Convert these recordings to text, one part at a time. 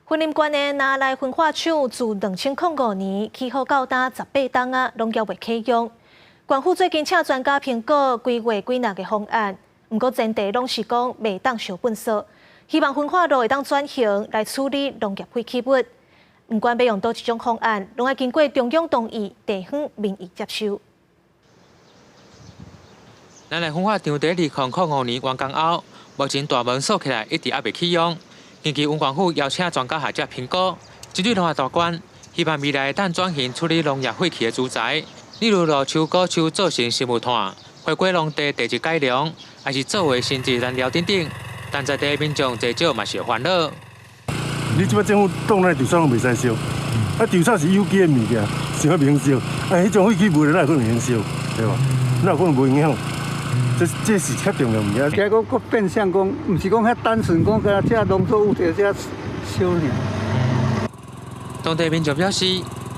雲林縣的那麗焚化廠自2005年起好到今18冬啊，攏猶未啟用。縣府最近請專家評估規劃幾若個方案，毋過前提攏是講袂當燒糞埽，希望焚化爐會當轉型來處理農業廢棄物。毋管欲用佗一種方案，攏愛經過中央同意、地方民意接受。那麗焚化廠佇2005年完工後，目前大門鎖起來，一直猶未啟用。近期雲縣府邀請專家學者評估，針對農業大縣，希望未來會當轉型處理農業廢棄的資材，例如落樹果樹做成生物炭、回歸農地地質改良，抑是作為生質燃料等等。但在地民眾濟少嘛是會煩惱。你這擺政府當咱稻草攏袂使燒，啊稻草是有機的物件，啥物袂用燒？啊，彼種廢棄物哪會可能用燒？對無？哪有可能無影響？這是較重要物件。結果閣變相講，毋是講遐單純講，敢若這農作物就這燒爾。當地民眾表示，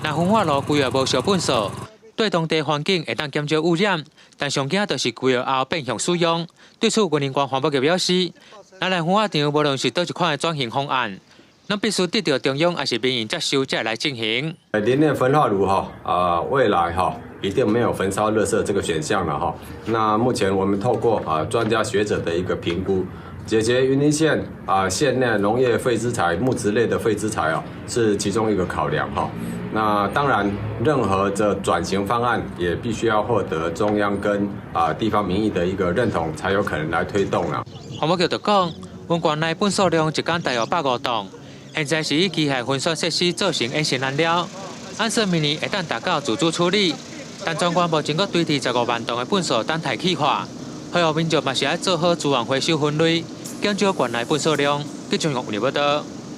若焚化爐規劃無燒糞埽，對當地環境會當減少污染，但上驚就是規劃後變相使用。對此，雲林縣環保局表示，那麗焚化廠無論是佗一款的轉型方案，攏必須得到中央抑是民意接受，才會來進行。林內焚化爐哈，啊未來哈一定沒有焚燒垃圾這個選項了哈。那目前我們透過啊專家學者的一個評估，解決雲林縣啊縣內農業廢資材、木質類的廢資材哦，是其中一個考量哈。那當然，任何的轉型方案也必須要獲得中央跟啊地方民意的一個認同，才有可能來推動啦。環保局就講，阮縣內糞埽量一工大約150噸，現在是以機械分選設施做成衍生燃料，按算明年會當達到自主處理。但全縣目前閣堆佇15萬噸的糞埽等待氣化，呼籲民眾嘛是愛做好資源回收分類，減少縣內糞埽量。記者用報道。